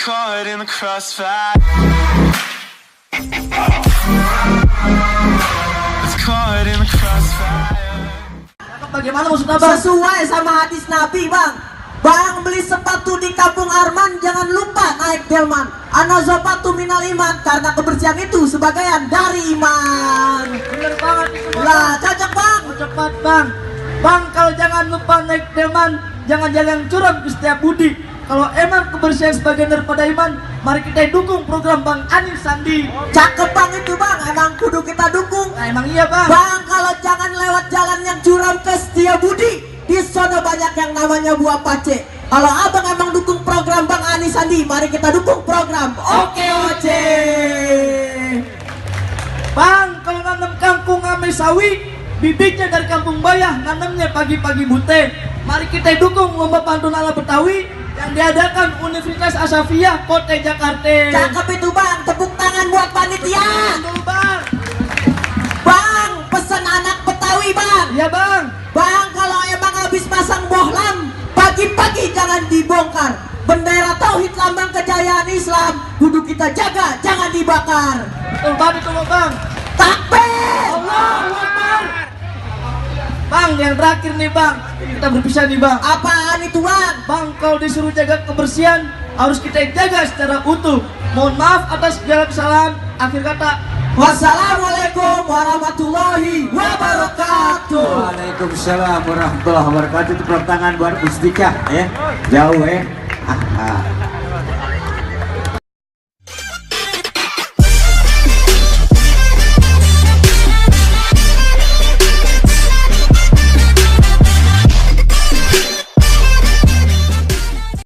caught in the crossfire. It's caught in the crossfire. Bagaimana maksud abang? Sesuai sama hadis Nabi, Bang. Bang, beli sepatu di Kampung Arman, jangan lupa naik delman. Anazopatu minal iman, karena kebersihan itu sebagian dari iman. Bener banget itu, Bang. Lah, cocok, Bang. Cepat, Bang. Bang, kalau jangan lupa naik delman, jangan jalan curang di setiap budi. Kalau emang kebersihan sebagian daripada iman, mari kita dukung program Bang Anis Sandi. Cakep, Bang, itu, Bang. Emang kudu kita dukung. Nah, emang iya, Bang. Bang, kalau jangan lewat jalan yang curam ke Setiabudi. Di sono banyak yang namanya buah pace. Kalau abang emang dukung program Bang Anis Sandi, mari kita dukung program Oke Oce. Bang, kalau nanam kampung ame sawi, bibitnya dari kampung Bayah, nanamnya pagi-pagi bute. Mari kita dukung lomba pantun ala Betawi yang diadakan Universitas Asafiyah Kota Jakarta. Cakep itu, Bang. Tepuk tangan buat panitia. Betul, Bang. Bang, pesan anak Betawi, Bang. Iya, Bang. Bang, kalau emang habis pasang bohlam, pagi-pagi jangan dibongkar. Bendera tauhid lambang kejayaan Islam kudu kita jaga, jangan dibakar. Betul banget itu, Bang. Takbir! Allahu Akbar. Bang, yang terakhir nih, Bang. Kita berpisah nih, Bang. Apaan itu, Bang? Bang, kalau disuruh jaga kebersihan, harus kita jaga secara utuh. Mohon maaf atas segala kesalahan. Akhir kata, Wassalamualaikum warahmatullahi wabarakatuh. Waalaikumsalam warahmatullahi wabarakatuh. Tepuk tangan buat Mustika ya. Jauh ya.